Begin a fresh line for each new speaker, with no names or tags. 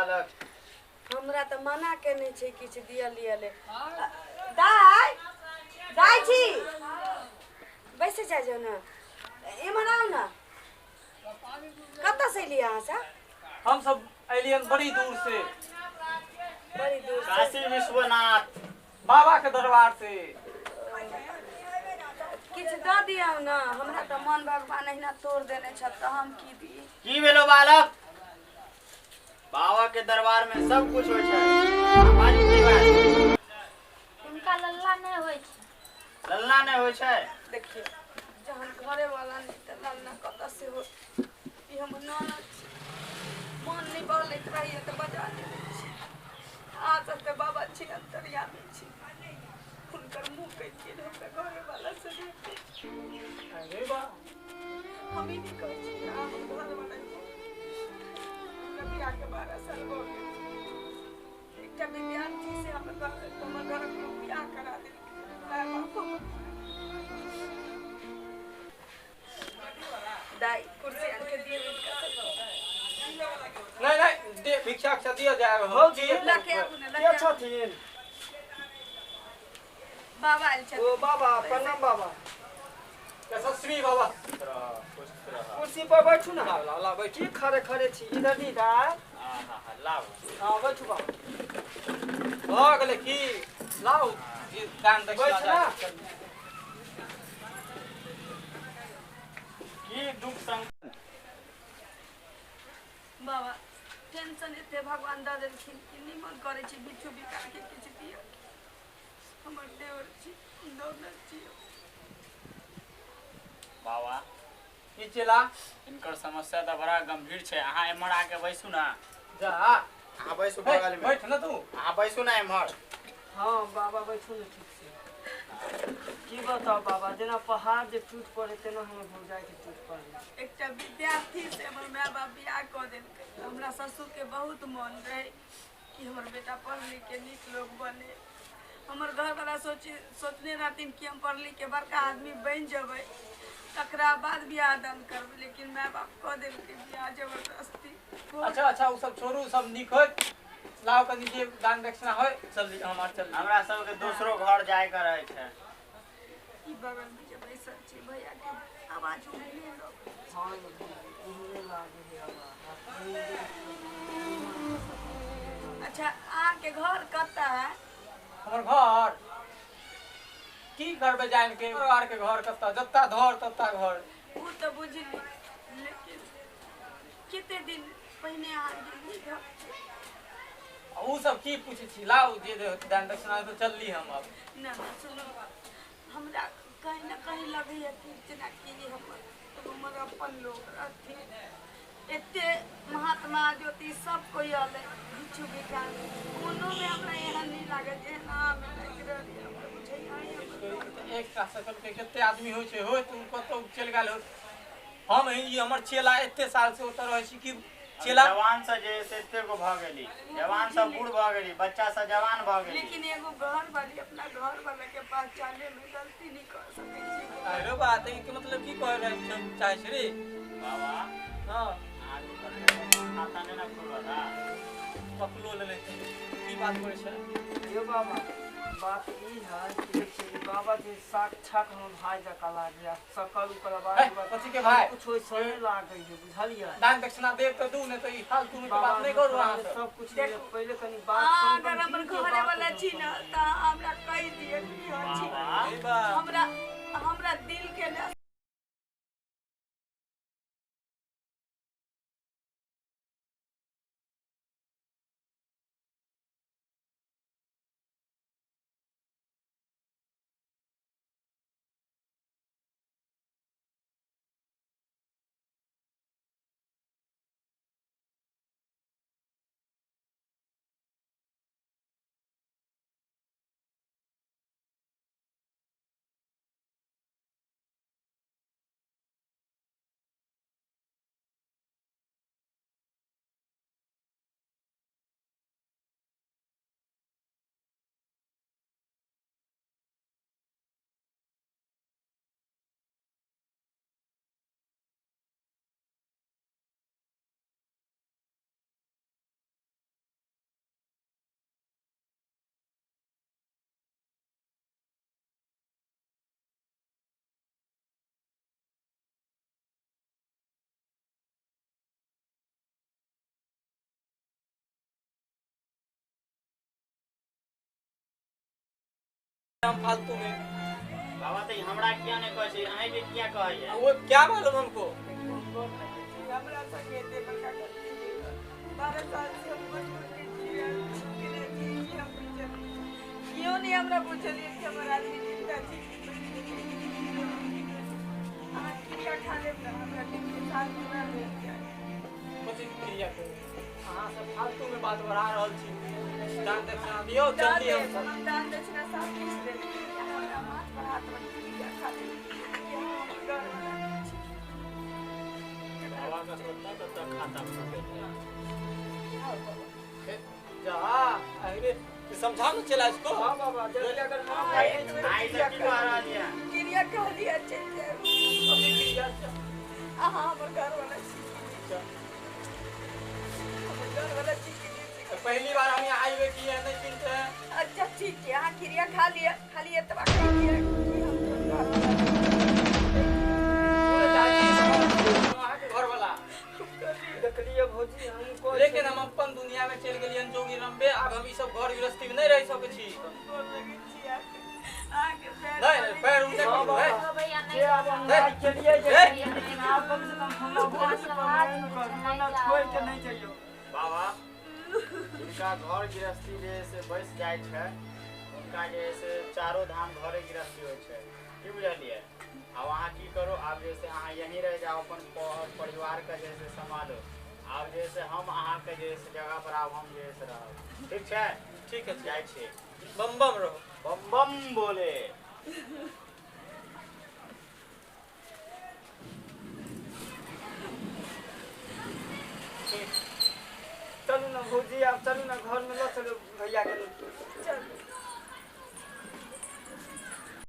बालक।
हमरा तऽ मना केने छै किछु दिअ लिअ ले। दाइ, दाइ छी, बैसे जाइ जाउ ने, एम्हर आउ ने। कतऽ से एलियै अहाँ सब?
हम सब एलियन बड़ी दूर से।
बड़ी दूर से?
काशी विश्वनाथ
बाबा के दरबार से।
किछु दऽ दियौ ने, हमरा तऽ मन भगवान अहिना तोड़ देने छथि, तऽ हम की दी?
की भेलो बालक? बाबा के दरबार में सब कुछ होइ छै। बाजू, की बात?
हुनका लल्ला नहि होइ छै।
लल्ला नहि होइ छै?
देखियौ, जहन घरे वाला नहि तऽ लल्ला कतऽ से हो? ई हमर ननद छी, मन नहि बहलैत रहैया तऽ बजा लेने छी। अहाँ सबके बाबा छी, अंतर्यामी छी, हुनकर मुँह कटि गेल, हमरा घरे वाला से भेट।
अरे बा,
हम ई नहि कहै छी अहाँ हमर घरवाला। हमरा बियाहके 12 साल भऽ गेल। एकटा विद्यार्थी से हमर घर, हमर घरक लोक बियाह करा देलकै। माय बाप हमर। दाइ, कुर्सी आनि के दियौ हिनका सबके।
नहीं नहीं, दे भिक्षा उक्षा दिया जाए हम।
भौजी।
लऽ के आबू ने, लऽ
के
के आबू।
छथिन?
बाबा आयल छथिन।
ओ बाबा, प्रणाम बाबा।
यशस्वी बाबा।
खुश रह।
कुर्सी पर बैठू ने।
ला ला ला, बैठ।
की खड़े खड़े छी? इधर दी दाय।
आहा, लाओ।
हाँ, बैठू बाबा।
भऽ गेलै की? लाउ ई दान दक्षिणा।
बैठ ना।
जाए।
की दुख संग?
बाबा, टेंशन एते भगवान दऽ देलखिन कि निमन करै छी, बिच्छू बिका के किछु दिअ। हमर देवर छी, दौलत छी।
बाबा।
की चेला?
इनकर समस्या तऽ बड़ा गंभीर छै। अहाँ एम्हर आके बैसू ने।
जा।
अहाँ बैसू
हे,
बगल में।
बैठ न तू।
अहाँ बैसू ने एम्हर।
हाँ बाबा, बैठू ने ठीक से। की बताउ बाबा, जेना पहाड़ जे टूट पड़े तेना हमर भौजाई के टूट पड़े।
एकटा विद्यार्थी से हमर माय बाप बियाह कऽ देलकै। हमरा ससुरके बहुत मन रहै कि हमर बेटा पढ़ लिख के नीक लोग बने। हमर घरवाला सोचे सोचने रहथिन कि हम पढ़ लिख के बड़का आदमी बनि जेबै, तकरा बाद बियाह दान करबै, लेकिन माय बाप कऽ देलकै बियाह जबरदस्ती।
अच्छा अच्छा, ओ सब छोड़ू, सब नीक होत। लाओ कनी जे दान दक्षिणा होय, चल हमार चल।
हमरा सबके दोसरो घर जाय के रहै छै।
ई बगलमे जे बैसल छी, भैया के आवाज उम्हरे लगै।
हाँ, उम्हरे लागे है आवाज।
अच्छा, अहाँके घर कतऽ है?
हमर घर की करबै जान के? परिवार के घर कत्ता, जत्ता धर तत्ता घर।
ओ तऽ बुझली, लेकिन कते दिन पहिने अहाँ गेलियै घर?
उ सब की पूछै छी? लाउ जे जे दान दक्षिणा तऽ चलली हम अब।
ना ना, सुनू, हमरा कहीं ना कहीं लगैया कि जेनाकि हमर हमर अपन लोग रहथिन। एते महात्मा ज्योति सब कोइ अलै, भिक्षु भिखारी, कोनोमे हमरा एहन नहि लागल जेहन अहाँमे लागि रहल यऽ। हमरा बुझैया अहीं हमर।
एकटा सकल के कते आदमी होइ छै, होइत उ कतौ चलि गेल होत। हम ई हमर चेला एते साल से ओतऽ रहै छी कि चेला।
जवान से जे से एते गो भऽ गेली, जवान सब बूढ़ भऽ गेली, बच्चा सब जवान भऽ गेली।
लेकिन एगो घर वाली अपना घर वाला के पहचाने में गलती नहीं कर सकै छी।
अरे बात है के मतलब की कह रहल छै चाहे छै रे?
बाबा।
हाँ।
अहाँके कतौ खाता नहि ने खुलल है?
पकलो लेले की बात करै छै?
यो बाबा, बात ई है कि देखिए, ई बाबा जे साक्षात हमर भाई जकाँ लागैया सकल उकर आवाज।
हे, कथी के भाई?
कुछ वैसने लागै है, बुझलियै?
दान दक्षिणा देब तऽ दू, नहि तऽ ई फालतू के
बाबा,
बात नहि करू अहाँ सब।
सब कुछ
देखू,
पहिले कनी बात
अहाँ
कनी
अगर हमर
दिल के
घरे
बात
वाला
जब
छी ने
समझ।
तऽ अहाँ हमरा कहि दिअ कि हँ छी।
बाबा।
ए बा।
हमरा हमरा दिल के ने
हम फालतू में।
बाबा तो हमरा किया नहीं कहै छै, अहीं के किया कहैया?
वो क्या मालूम हमको।
हमरा संगे एते बड़का गलती भेल। 12 साल से हम मजबूर के छियै, केने छी कि हम बुझलियै। केओ नहि हमरा बुझलियै कि हमर आदमी जिंदा छै कि मरि गेलै। अहाँ क्रिया खा लेब ने, हमरा दिल के शांति नहि भेट जायत।
कथी क्रिया करू? अहाँ सब फालतू में बात बढ़ा रहल छी। दान दक्षिणा दियौ जल्दी। हम सब
हम दान दक्षिणा सब किछु देब, हमरा माथ पर हाथ रखि क्रिया खा लेब कि अहाँ हमर घरवला छी।
बाबा का कतऽ कतऽ खाता खुलल है।
आओ बाबा।
जा अरे समझाओ ना चला इसको।
हाँ बाबा, जल्दी अगर माफ
हाँ,
भए
एक
गेल
बेर
छै
आइ
तऽ
से की
क्रिया
कह
करू।
रहल यऽ?
क्रिया कहलियै चलि जायब।
कथी क्रिया छै?
अहाँ हमर घरवला छी कि नहि? हमर घरवला छी कि नहि?
पहली बार हम यहाँ आए हुए की है नहीं चिन्हते हैं।
अच्छा ठीक छै, अहाँ क्रिया खा लिअ, खाली एतबा कहि दिअ कि हम घरवला छी।
बोले चाची अहाँ के घर वाला।
देखलियै भौजी, हम कहै
लेकिन हम अपन दुनिया में चलि गेलियन जोगी रंबे। आब हम ई सब घर गृहस्थी में नहीं रह सकै छी।
गोर लगै छी अहाँके, अहाँके पैर
नहीं
पड़ै
पैर
छी।
ऊँचे
हाँ
करू
बाबा,
है।
भैया
जे
नहीं
आब हम
हे,
आइ केलियै जे
हे।
लेकिन आब कम से कम हमरा भौजी पर मोन करू, मना छोड़ि के नहि जइयौ।
बाबा जिनका घर गृहस्थी जे है से बसि जाइ छै, हुनका जे है से चारो धाम घरे गृहस्थी होइ छै, की बुझलियै? आब अहाँ की करू, आब जे से अहाँ यहीं रहि जाउ, अपन परिवारके जे से सम्हालू। आब जे से हम अहाँके जे से जगह पर आब हम जे से रहब, ठीक छै?
ठीक है।
जाइ छी।
बम बम रहो।
बम बम बोले।
चलू ने भौजी, आब चलू ने, घरमे लऽ चलू भैयाके।
चलू।